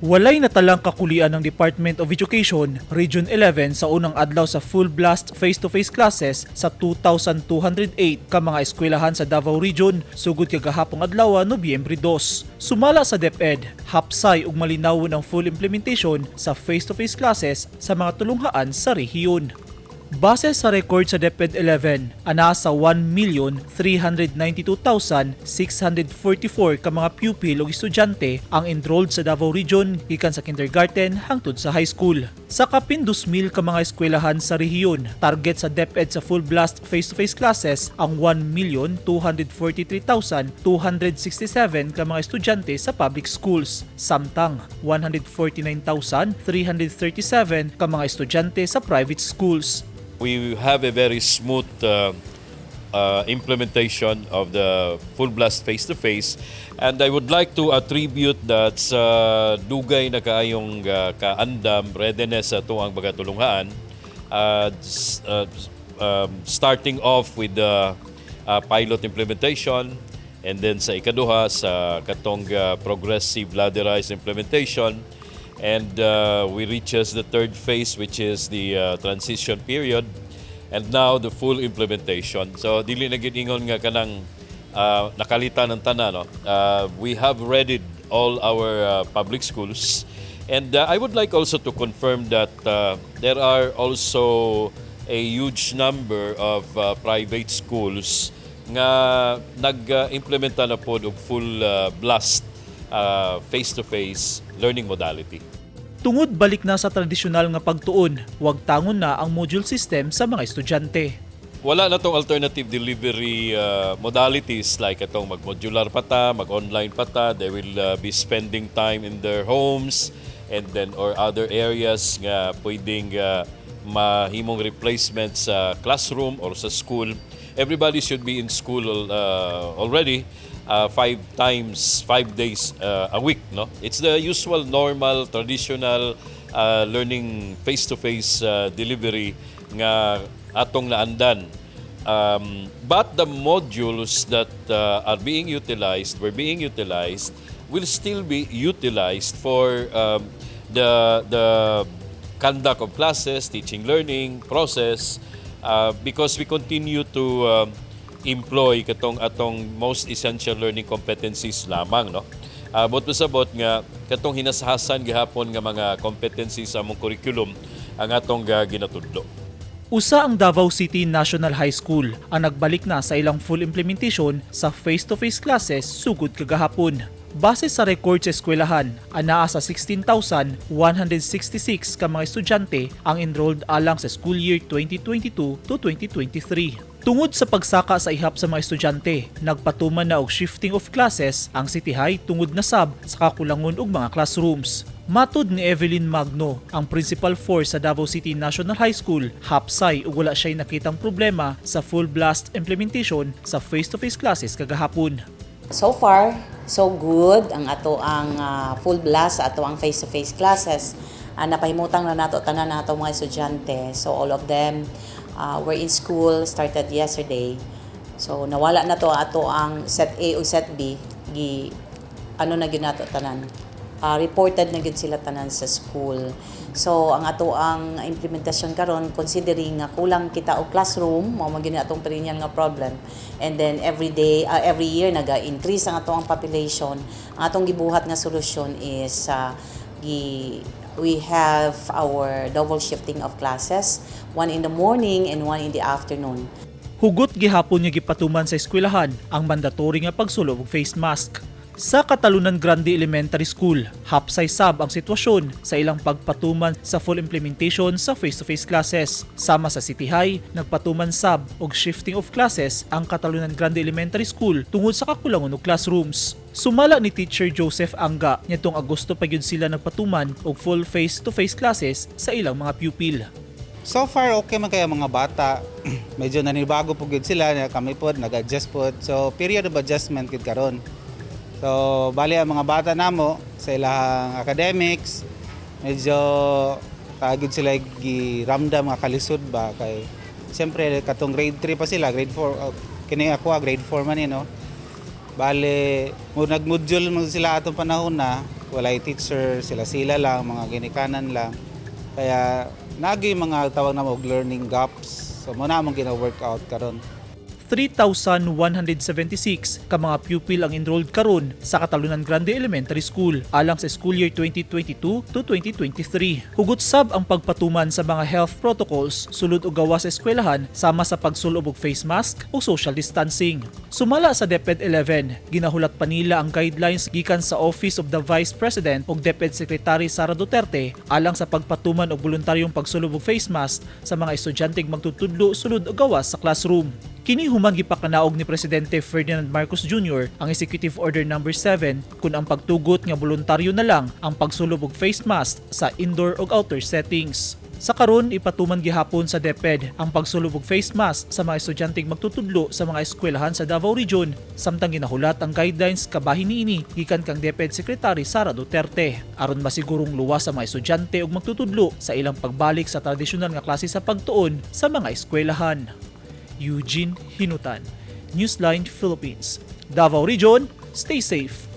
Walay natalang kakulian ng Department of Education Region 11 sa unang adlaw sa full blast face-to-face classes sa 2,208 ka mga eskwelahan sa Davao Region sugod kagahapong adlaw, Nobyembre 2. Sumala sa DepEd, hapsay ug malinawon ang full implementation sa face-to-face classes sa mga tulunghaan sa rehiyon. Base sa record sa DepEd 11, anaa sa 1,392,644 ka mga pupil o estudyante ang enrolled sa Davao Region gikan sa kindergarten hangtod sa high school. Sa kapin 2,000 ka mga eskwelahan sa rehiyon, target sa DepEd sa full blast face-to-face classes ang 1,243,267 ka mga estudyante sa public schools, samtang 149,337 ka mga estudyante sa private schools. We have a very smooth implementation of the full blast face-to-face, and I would like to attribute that sa dugay na kaayong kaandam, readiness sa atuang mga tulunghaan, starting off with the pilot implementation and then sa ikaduha sa katong progressive ladderized implementation, and we reaches the third phase, which is the transition period, and now the full implementation. So dili na gid ingon nga kanang nakalitan ng tanan, no? We have readied all our public schools, and I would like also to confirm that there are also a huge number of private schools nga nag-implementa na pod og full blast face-to-face learning modality. Tungod balik na sa tradisyonal nga pagtuon, wagtangon na ang module system sa mga estudyante. Wala na tong alternative delivery modalities like itong mag-modular pa ta, mag-online pa ta. They will be spending time in their homes and then or other areas nga pwedeng mahimong replacement sa classroom or sa school. Everybody should be in school already five times, 5 days a week. No, it's the usual, normal, traditional learning face-to-face delivery nga atong naandan. But the modules that are being utilized, were being utilized, will still be utilized for the conduct of classes, teaching learning process, because we continue to employ katong atong most essential learning competencies lamang, no? Buot pasabot nga katong hinashasan gihapon nga mga competencies sa among curriculum ang atong ginatudlo. Usa ang Davao City National High School ang nagbalik na sa ilang full implementation sa face-to-face classes sugod kagahapon. Base sa record sa eskwelahan, anaa sa 16,166 ka mga estudyante ang enrolled alang sa school year 2022 to 2023. Tungod sa pagsaka sa ihap sa mga estudyante, nagpatuman na og shifting of classes ang City High tungod na sab sa kakulangon og mga classrooms. Matud ni Evelyn Magno, ang principal 4 sa Davao City National High School, hapsay ug wala siya'y nakitang problema sa full blast implementation sa face-to-face classes kagahapon. So far, so good ang ato ang full blast ato ang face-to-face classes. Napahimutang na nato tanan nato mga estudyante. So all of them were in school started yesterday. So nawala na to ato ang set A o set B, gi ano na gyud nato tanan. Reported na gyud sila tanan sa school. So ang ato ang implementasyon karon, considering nga kulang kita og classroom, mao man gyud ni atong perennial nga problem. And then every day, every year naga-increase ang ato ang population. Ang atong gibuhat nga solusyon is gi we have our double shifting of classes, one in the morning and one in the afternoon. Hugot gihapon nga gipatuman sa eskwelahan ang mandatory nga pagsulob og face mask. Sa Catalunan Grande Elementary School, hapsay sab ang sitwasyon sa ilang pagpatuman sa full implementation sa face-to-face classes. Sama sa City High, nagpatuman sab og shifting of classes ang Catalunan Grande Elementary School tungod sa kakulangon og classrooms. Sumala ni Teacher Joseph Anga, nitong Agosto pa gyud sila nagpatuman og full face-to-face classes sa ilang mga pupil. So far, okay man kaya mga bata. Medyo nanibago po gid sila. Kami po, nag-adjust po. So, period of adjustment gid karon. So, bali ang mga bata namo sa ilang academics, medyo kagid sila giramdam nga kalisod ba kay siyempre katong grade 3 pa sila, grade 4, kini ako grade 4 man ni, no. Bale, mo nag-module mo sila atong panahon na. Walay teacher, sila-sila lang, mga ginikanan lang. Kaya nagi mga tawag na og learning gaps. So mao na among gina-work out karon. 3,176 ka mga pupil ang enrolled karon sa Catalunan Grande Elementary School alang sa school year 2022 to 2023. Hugot sab ang pagpatuman sa mga health protocols sulod og gawas sa eskwelahan sama sa pagsulob og face mask o social distancing. Sumala sa DepEd 11, ginahulat pa nila ang guidelines gikan sa Office of the Vice President ug DepEd Secretary Sara Duterte alang sa pagpatuman og voluntaryong pagsulob og face mask sa mga estudyanteng magtutudlo sulod og gawas sa classroom. Kini human gipakanaog ni Presidente Ferdinand Marcos Jr. ang Executive Order Number 7 kun ang pagtugot nga voluntaryo na lang ang pagsulob og face mask sa indoor ug outdoor settings. Sa karon, ipatuman gihapon sa DepEd ang pagsulob og face mask sa mga estudyanteng magtutudlo sa mga eskwelahan sa Davao Region samtang ginahulat ang guidelines kabahin niini gikan kang DepEd Secretary Sara Duterte aron masigurong luwas sa mga estudyante ug magtutudlo sa ilang pagbalik sa tradisyonal nga klase sa pagtuon sa mga eskwelahan. Eugene Hinutan, Newsline Philippines. Davao Region, stay safe.